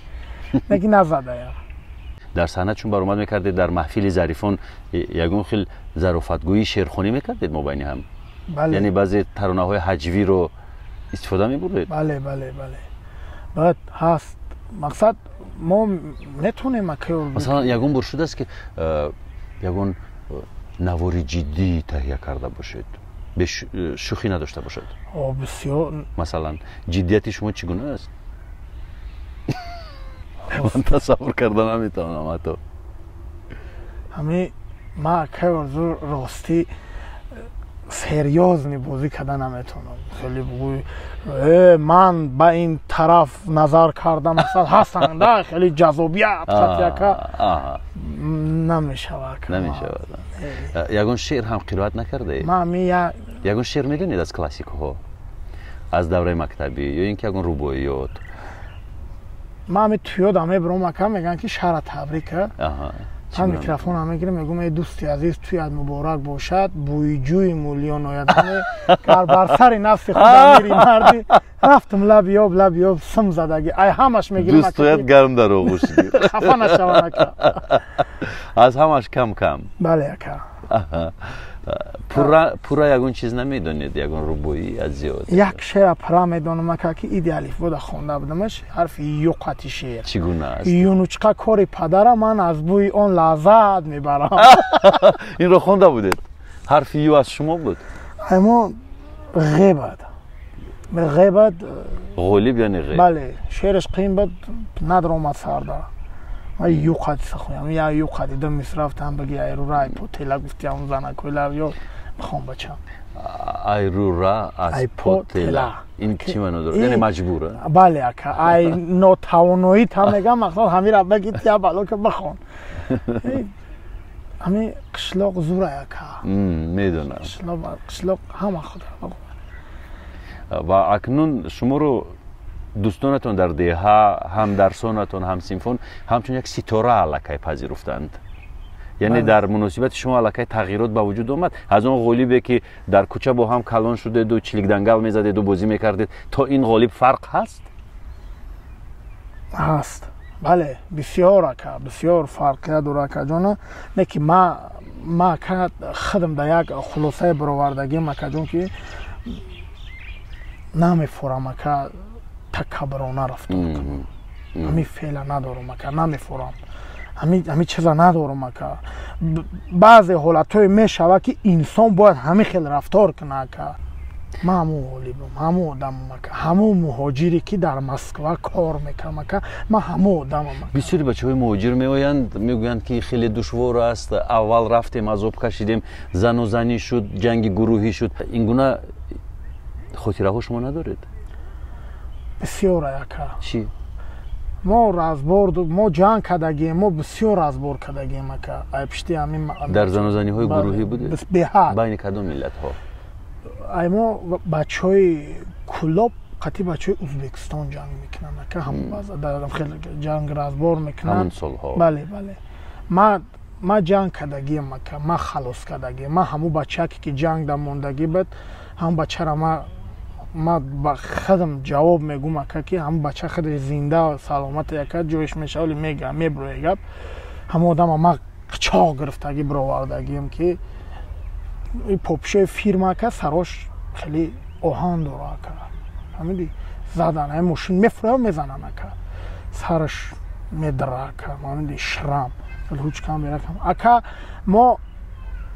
[SPEAKER 2] лекин назадаям.
[SPEAKER 1] Дар саҳна чун баромад мекардед, дар маҳфили Зарифон ягон хел зарофатгӯӣ, шеърхонӣ мекардед мобайни ҳам? Яъне баъзе таронаҳои ҳаҷвиро истифода мебурдед?
[SPEAKER 2] Бале, баъд ҳаст, мақсад, мо метонем.
[SPEAKER 1] Масалан, ягон бор шудааст ки ягон навори ҷиддӣ таҳия карда бошед, шӯхӣ надошта бошад?
[SPEAKER 2] Бисёр.
[SPEAKER 1] Масалан, ҷиддияти шумо чӣ гуна аст? Ман тасаввур карда наметавонам ҳатто.
[SPEAKER 2] Ҳами ма акай Орзу, ростӣ. Серьёзный бозӣ карда наметавонам. Хеле бугӯй, ман ба ин тараф назар кардам, масалан, ҳастанд да, хеле ҷаззобият хатяка намешавад.
[SPEAKER 1] Намешавад. Ягон шеър ҳам қироат накардаед? Ягон шеър медонед аз классикҳо, аз давраи мактабӣ, ё ин ки ягон рубоиёт?
[SPEAKER 2] Ман ами туёдам мебурам, ака, мегӯянд, ки шаҳра табрика. Ман микрофонам мегирам, мегӯям: «Эй дӯсти азиз, туят муборак бошад, бӯйҷӯи муллиён ояд, гар бар сари нафси худ амири марди, рафтам лаби об, лаби об сим задагӣ». Ай ҳамаш мегирам.
[SPEAKER 1] Дӯст гарм дар оғӯш гир.
[SPEAKER 2] Хафа нашаванд, ака.
[SPEAKER 1] Аз ҳамаш кам кам.
[SPEAKER 2] Бале, ака.
[SPEAKER 1] Пурра ягон чиз намедонед, ягон рубоӣ аз зиёд?
[SPEAKER 2] Як шеъра пурра медонам, ака, ки иди алифбода хонда будамаш, ҳарфи ю қати шеър.
[SPEAKER 1] Чӣ гуна аст?
[SPEAKER 2] Юнучқа кори падара, ман аз бӯи он лаззат мебарам.
[SPEAKER 1] Инро хонда будед? Ҳарфи ю аз шумо буд?
[SPEAKER 2] Мо ғебад, ғебад.
[SPEAKER 1] Ғолиб, яъне ғеб.
[SPEAKER 2] Бале, шеъраш қиин буд, надромад сарда. Ман ю қати сахоям, я ю қати ду миср рафтам, баги айрура ай потела гуфтиам занакойлар ё бихон, бачам.
[SPEAKER 1] Айрура аз потела, ин чӣ маъно дорад? Яъне маҷбура?
[SPEAKER 2] Бале, ака, ай нотавоноӣ та мегам, мақсад ҳамира баги, тия бало ка бихон. Ҳами қишлоқ зура, ака.
[SPEAKER 1] Медонам.
[SPEAKER 2] Қишлоқ ҳама худ.
[SPEAKER 1] Ва акнун шуморо дӯстонатон дар деҳа, ҳамдарсонатон, ҳамсинфон ҳамчун як ситора аллакай пазируфтанд. Яъне дар муносибати шумо аллакай тағйирот ба вуҷуд омад. Аз он ғолибе, ки дар кӯча бо ҳам калон шудеду, чиликдангал мезадеду, бозӣ мекардед, то ин ғолиб фарқ ҳаст?
[SPEAKER 2] Ҳаст, бале, бисёр, ака, бисёр фарқия дора, акаҷона. Не ки ма, ака, худам да як хулосае баровардагим, акаҷон, ки намефорам, ака, такаббурона рафтор кунам. Ҳамин феъла надорам, ака, намефорам, ҳамин чиза надорам, ака. Баъзе ҳолатҳое мешавад, ки инсон бояд ҳамин хел рафтор кунад, ака. Ман ҳамун ғолибам, ҳамун одамам, ака, ҳамун муҳоҷире, ки дар Москва кор мекунам, ака, ман ҳамун одамам.
[SPEAKER 1] Бисёри бачаҳои муҳоҷир меоянд, мегӯянд, ки хеле душвор аст, аввал рафтем, азоб кашидем, зану занӣ шуд, ҷанги гурӯҳӣ шуд. Ин гуна хотираҳо шумо надоред?
[SPEAKER 2] Бисёр, ака.
[SPEAKER 1] Чӣ?
[SPEAKER 2] Мо разбор, мо ҷанг кардагием, мо бисёр разбор кардагием, ака, ай пишти ҳамин.
[SPEAKER 1] Дар занозаниҳои гурӯҳӣ будед?
[SPEAKER 2] Беҳад.
[SPEAKER 1] Байни кадом миллатҳо?
[SPEAKER 2] Ай мо бачаҳои Кулоб қатъи бачаҳои Ӯзбекистон ҷанг мекунанд, ака, хеле ҷанг, разбор мекунанд.
[SPEAKER 1] Ҳамон солҳо?
[SPEAKER 2] Бале, ман ҷанг кардагием, ака, ман халос кардагием. Ман ҳамун бачаке, ки ҷанг дар мондагӣ буд, ҳамун бачаро ма ба худам ҷавоб мегӯм, ака, ки ҳамун бача худаш зинда саломат, ака, ҷоиш мешава, вале мега меброя гап. Ҳамун одама ма қичоқ гирифтагӣ бировардагием, ки попшои фирма, ака, сарош хеле оҳан дора, ака, фаҳмидӣ? Задан, ҳамин мошин мефурая, мезанан, ака, сараш медара, ака, фаҳмидӣ? Шрам ҳучкам беракам, ака. Мо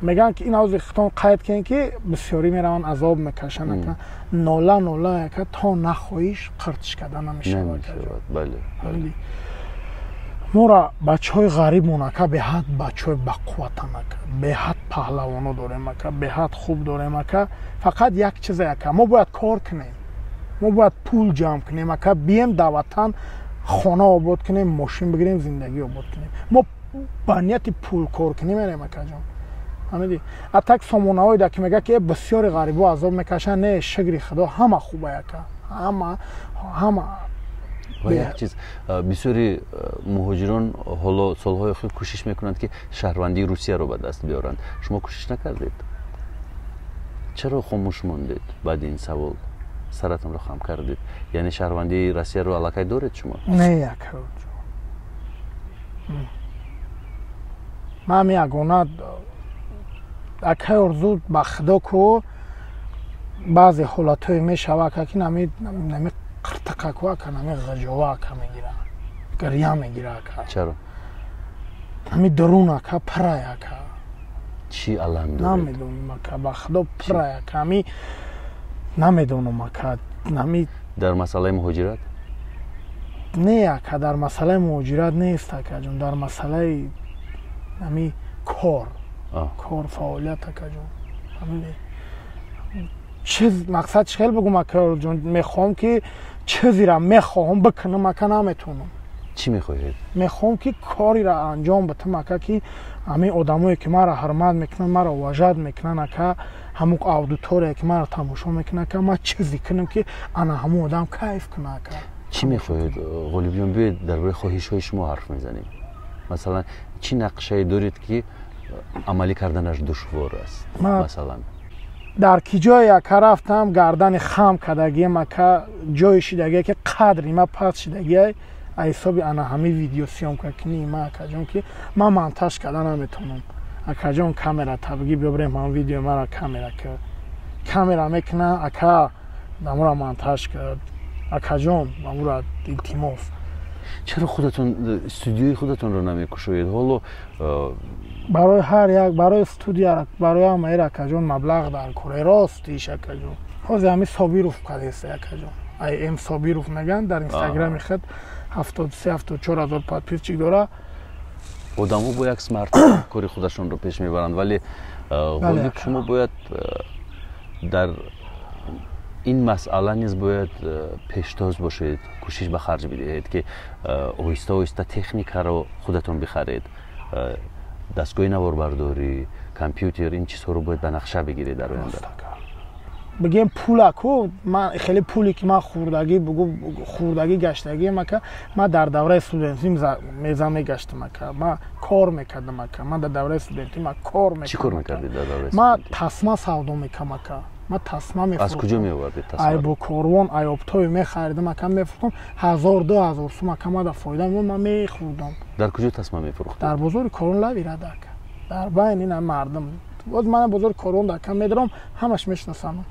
[SPEAKER 2] мегӯянд, ки ин ҳози хитон қайд кунем, ки бисёрӣ мераванд, азоб мекашанд, ака, нола нола, ака, то нахоҳиш қиртиш карда намешавад. Мора бачаҳои ғарибмон, ака, беҳад бачаҳои бақувватан, ака, беҳад паҳлавоно дорем, ака, беҳад хуб дорем, ака. Фақат як чизе, ака: мо бояд кор кунем, мо бояд пул ҷамъ кунем, ака, бием дар ватан, хона обод кунем, мошин бигирем, зиндагӣ обод кунем. Мо ба нияти пул кор кунем мерем, акаҷон, фаҳмидӣ? А так сомонаҳое, ки мегӯяд, ки бисёри ғарибо азоб мекашанд, не, шукри Худо, ҳама хуба, ака, ҳама, ҳама.
[SPEAKER 1] Ва як чиз: бисёри муҳоҷирон ҳоло солҳои охир кӯшиш мекунанд, ки шаҳрвандии Русияро ба даст биёранд. Шумо кӯшиш накардед? Чаро хомӯш мондед баъди ин савол, саратонро хам кардед? Яъне шаҳрвандии Россияро аллакай доред шумо?
[SPEAKER 2] Не, ака, ман ягона, акай Орзу, ба Худо ку, баъзе ҳолатҳое мешава, ака, ки нами қиртиқаку, ака, нами ғиҷова, ака, мегира, гиря мегира, ака.
[SPEAKER 1] Чаро?
[SPEAKER 2] Ҳами дарун, ака, пирай, ака.
[SPEAKER 1] Чӣ алам доред?
[SPEAKER 2] Намедонам, ака, ба Худо, пирай, ака, ҳами намедонам, ака, ҳами.
[SPEAKER 1] Дар масъалаи муҳоҷират?
[SPEAKER 2] Не, ака, дар масъалаи муҳоҷират нест, акаҷон, дар масъалаи ҳами кор, фаъолият, акаҷон, фаҳмидӣ? Чиз мақсад чӣ хел бигум, акаҷон, мехоҳам ки чизеро мехоҳам бикунам, ака, наметавонам.
[SPEAKER 1] Чӣ мехоҳед?
[SPEAKER 2] Мехоҳам ки кореро анҷом битам, ака, ки ҳамин одамое ки маро ҳурмат мекунанд, маро уважать мекунанд, ака, ҳамун аудитория ки маро тамошо мекунад, ака, ман чизе кунам ки ана ҳамун одам кайф кунад, ака.
[SPEAKER 1] Чӣ мехоҳед, Ғолибҷон? Биёед, дар бораи хоҳишҳои шумо ҳарф мезанем. Масалан, чӣ нақшае доред, ки амалӣ карданаш душвор аст, масалан?
[SPEAKER 2] Дар ки ҷое, ака, рафтам, гардани хам кардагиам, ака, ҷое шидагие ки қадри ма паст шидагиай аз ҳисоби ана ҳамин видеосъёмка кунии ма, акаҷон, ки ман монтаж карда наметавонам, акаҷон. Камера табигӣ биёбарем, ҳам видео мара камера ка камера мекуна, ака, намура монтаж кард, акаҷон, намура, илтимос.
[SPEAKER 1] Чаро худатон студиои худатонро намекушоед ҳоло?
[SPEAKER 2] Барои ҳар як, барои студия, барои ҳамаира, акаҷон, маблағ дар кор, ростиш, акаҷон. Ҳозир ҳамин Собиров кадеста, акаҷон, ай м Собиров мегӯянд, дар инстаграми худ 73-74 ҳазор подписчик дора.
[SPEAKER 1] Одамҳо бо як смартфон кори худашонро пеш мебаранд, вале, Ғолиб, шумо бояд дар ин масъала низ бояд пештоз бошед, кӯшиш ба харҷ бидиҳед, ки оҳиста оҳиста техникаро худатон бихаред, дастгоҳи наворбардорӣ, компютер, ин чизҳоро бояд ба нақша бигиред дар оянда.
[SPEAKER 2] Бигем, пулаку ман хеле пуле ки ман хурдагӣ, бугу, хурдагӣ гаштагиам, ака, ман дар давраи студентӣ меза мегаштам, ака, ман кор мекардам, ака, ман дар давраи студентӣ ман кор.
[SPEAKER 1] Чӣ кор мекардед дар давраи?
[SPEAKER 2] Ман тасма савдо мекардам, ака, ман тасма.
[SPEAKER 1] Аз куҷо меовардед?
[SPEAKER 2] Тасма ай бо корвон, ай оптовый мехаридам, ака, мефурӯхтам, 1000-2000 сум, ака, мада фоида меомад, ман мехӯрдам.
[SPEAKER 1] Дар куҷо тасма мефурӯхтед?
[SPEAKER 2] Дар бозори Корвон, лаби рада, ака, дар байни ина мардум. Боз ман бозори Корвон ака медарам, ҳамаш мешиносам.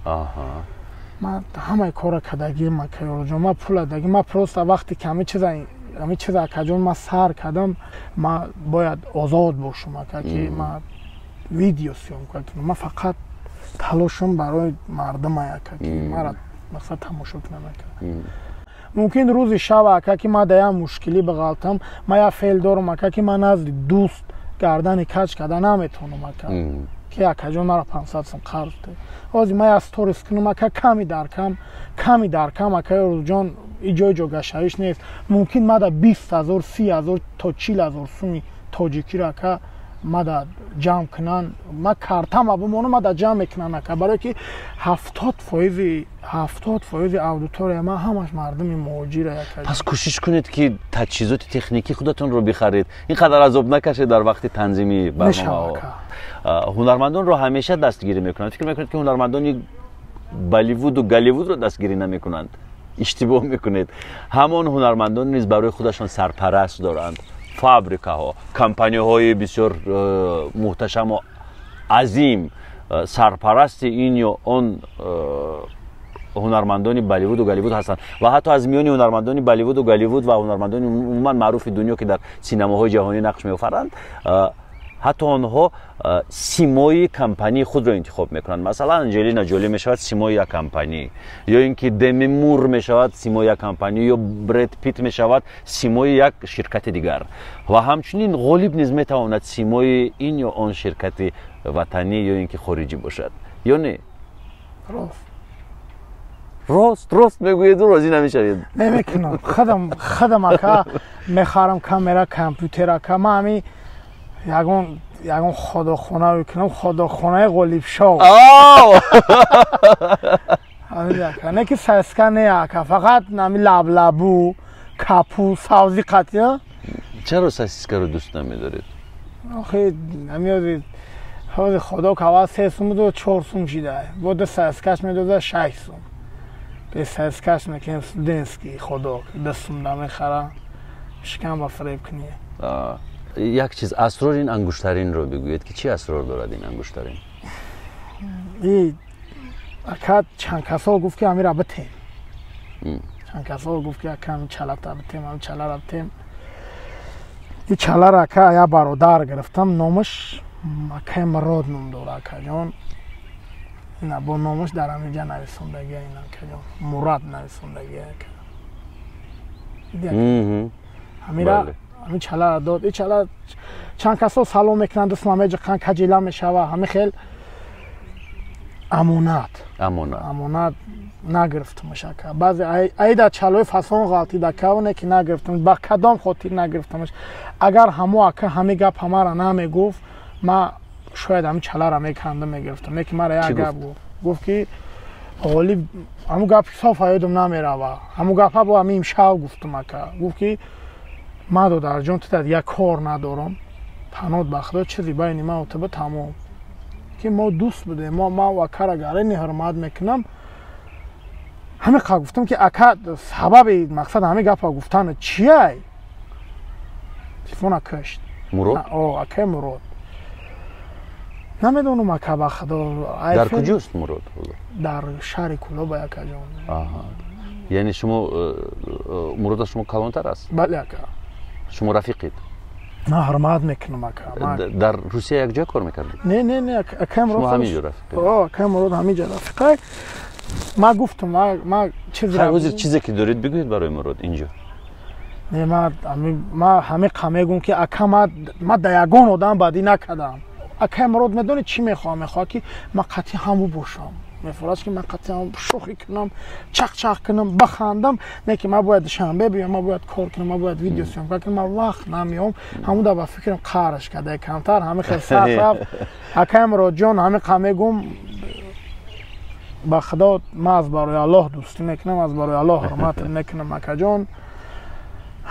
[SPEAKER 2] Ман ҳамаи кора кардагиам, ака Ёрҷон, ман пула даги, ман просто вақте ки ҳамин чиза, акаҷон, ман сар кардам, ман бояд озод бошам, ака, ки ман видео съёмка кунам. Ман фақат талошам барои мардумай, ака, ки мара мақсад тамошо кунам, ака. Мумкин рӯзи шаб, ака, ки ман да як мушкилӣ бағалтам, ман як феъл дорам, ака, ки ман назди дӯст гардани каҷ карда наметавонам, ака, ки акаҷон, мара 500 сум қарз де. Ҳозир ман як сторис кунам, ака, ками дар кам, ками дар кам, ака Ёрӯҷон, и ҷой ҷогашавиш нест, мумкин мада 20 000, 30 000 то 40 000 суми тоҷикиро, ака, мада ҷамъ кунанд, ма картама бимонам, мада ҷамъ мекунанд, ака, барое ки 70%, 70% аудитория ман ҳамаш мардуми муҳоҷира.
[SPEAKER 1] Пас кӯшиш кунед, ки таҷҳизоти техникӣ худатонро бихаред, ин қадар азоб накашед дар вақти танзими барномаҳо. Ҳунармандонро ҳамеша дастгирӣ мекунанд. Фикр мекунед, ки ҳунармандони Болливуду Голливудро дастгирӣ намекунанд? Иштибоҳ мекунед. Ҳамон ҳунармандон низ барои худашон сарпараст доранд, фабрикаҳо, компанияҳои бисёр муҳташаму азим сарпарасти ин ё он ҳунармандони Болливуду Голливуд ҳастанд. Ва ҳатто аз миёни ҳунармандони Болливуду Голливуд ва ҳунармандони умуман маъруфи дунё, ки дар синамоҳои ҷаҳонӣ нақш меофаранд, ҳатто онҳо симои компании худро интихоб мекунанд. Масалан, Анҷелина Ҷоли мешавад симои як компанӣ, ё ин ки Деми Мур мешавад симои як компанӣ, ё Бред Пит мешавад симои як ширкати дигар. Ва ҳамчунин Ғолиб низ метавонад симои ин ё он ширкати ватанӣ ё ин ки хориҷӣ бошад, ё не?
[SPEAKER 2] Рост.
[SPEAKER 1] Рост, рост мегӯеду розӣ намешавед.
[SPEAKER 2] Намекунам, худам, ака, мехарам камера, компютер, ака. Ман ҳамин ягон ходохона мекунам, ходохонаи Ғолибшоҳ, не ки саска, не, ака, фақат нами лаблабу, капу, савзи қатия.
[SPEAKER 1] Чаро сосискаро дӯст намедоред?
[SPEAKER 2] Охи намеози, ҳози худо кава 3 сум буду, 4 сум шида, бода сосискаш медоза 6 сум. Бе сосискаш мекунем студентский худо 2 сум намехара, шикам ба фиреб кунӣ.
[SPEAKER 1] Як чиз, асрори ин ангуштаринро бигӯед, ки чӣ асрор дорад ин ангуштарин?
[SPEAKER 2] И, ака, чанд касо гуфт, ки ҳамира битем. Чанд касо гуфт, ки ака, ҳамин чалата битем, ҳамин чалара битем. И чалара, ака, як бародар гирифтам, номаш акаи Мурод ном дора, акаҷон. Ина бо номаш дар ҳаминҷа нависондагия, ин, акаҷон, Мурад нависондагия, ака. Ҳамира, ҳамин чалара дод. И чала чанд касо салом мекунанд, дастма меҷиқанд, каҷила мешава. Ҳамин хел Амонат. Амонат нагирифтамаш, ака. Баъзе айда чалои фасон ғалтида кавне ки нагирифтамаш, ба кадом хотир нагирифтамаш. Агар ҳамо ака ҳами гап ҳамара намегуфт, ма шояд ҳами чалара меканда мегирифтам. Не ки мара як гап гуфт. Гуфт ки ғолиб ҳамун гап соф ёдам намерава. Ҳамун гапа бо ҳами имшав гуфтам, ака. Гуфт ки ма додарҷон, ту дар як кор надорам. Панот ба худо, чизи байни ман ва ту тамом. Ки мо дӯст будем, ма акара гарани ҳурмат мекунам. Ҳамин қа гуфтам ки ака, сабаби мақсад ҳамин гапа гуфтан чияй? Телефона кашт.
[SPEAKER 1] Мурод?
[SPEAKER 2] Акаи Мурод. Намедонам, ака, ба худо.
[SPEAKER 1] Дар куҷост Мурод?
[SPEAKER 2] Дар шаҳри Кулоба, акаҷон.
[SPEAKER 1] Яъне шумо Мурод аз шумо калонтар аст?
[SPEAKER 2] Бале, ака.
[SPEAKER 1] Шумо рафиқед?
[SPEAKER 2] Ман ҳурмат мекунам, ака.
[SPEAKER 1] Дар Русия якҷоя кор мекардед?
[SPEAKER 2] Не, не, не, акаи Мурод.
[SPEAKER 1] Шумо ҳамин ҷо рафиқед?
[SPEAKER 2] Акаи Мурод ҳамин ҷо рафиқай. Ма гуфтам, ма чиз.
[SPEAKER 1] Ҳозир чизе ки доред бигӯед барои Мурод инҷо.
[SPEAKER 2] Не, ма ҳамин қа мегӯм ки ака, ма да ягон одам бадӣ накардам. Акаи Мурод медонед чӣ мехоҳам? Мехоҳад ки ма қатъи ҳаму бошам. Мефорад ки ман қатъи ҳаму шӯхӣ кунам, чақ-чақ кунам, бахандам. Не ки ман бояд душанбе биём, ман бояд кор кунам, ман бояд видео съёмка кунам, ман вақт намеём. Ҳамун да ба фикрам қарш карда камтар, ҳамин хел сар рафт. Акаи Муродҷон, ҳамин қа мегӯм, ба худо, ман аз барои Аллоҳ дӯстӣ мекунам, аз барои Аллоҳ ҳурмат мекунам, акаҷон.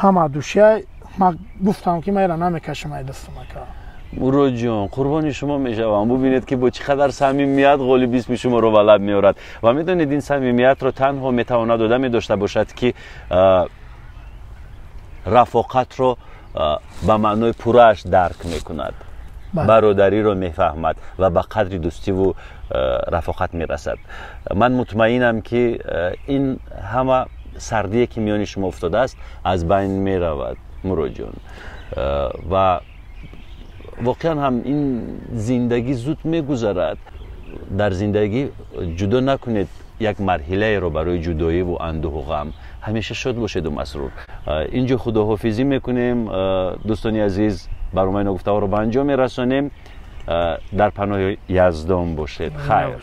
[SPEAKER 2] Ҳама душияй. Ман гуфтам ки ман ира намекашам ай дастам, ака.
[SPEAKER 1] Муродҷон, қурбони шумо мешавам. Бубинед ки бо чӣ қадар самимият ғолиб исми шуморо ба лаб меорад. Ва медонед, ин самимиятро танҳо метавонад одаме дошта бошад, ки рафоқатро ба маънои пуррааш дарк мекунад, бародариро мефаҳмад ва ба қадри дӯстиву рафоқат мерасад. Ман мутмаинам, ки ин ҳама сардие ки миёни шумо уфтодааст, аз байн меравад, Муродҷон. Ва воқеан ҳам ин зиндагӣ зуд мегузарад. Дар зиндагӣ ҷудо накунед як марҳилаеро барои ҷудоиву андӯҳу ғам. Ҳамеша шод бошеду масрур. Инҷо худоҳофизӣ мекунем, дӯстони азиз. Барномаи ногуфтаҳоро ба анҷом мерасонем. Дар паноҳи Яздон бошед. Хайр.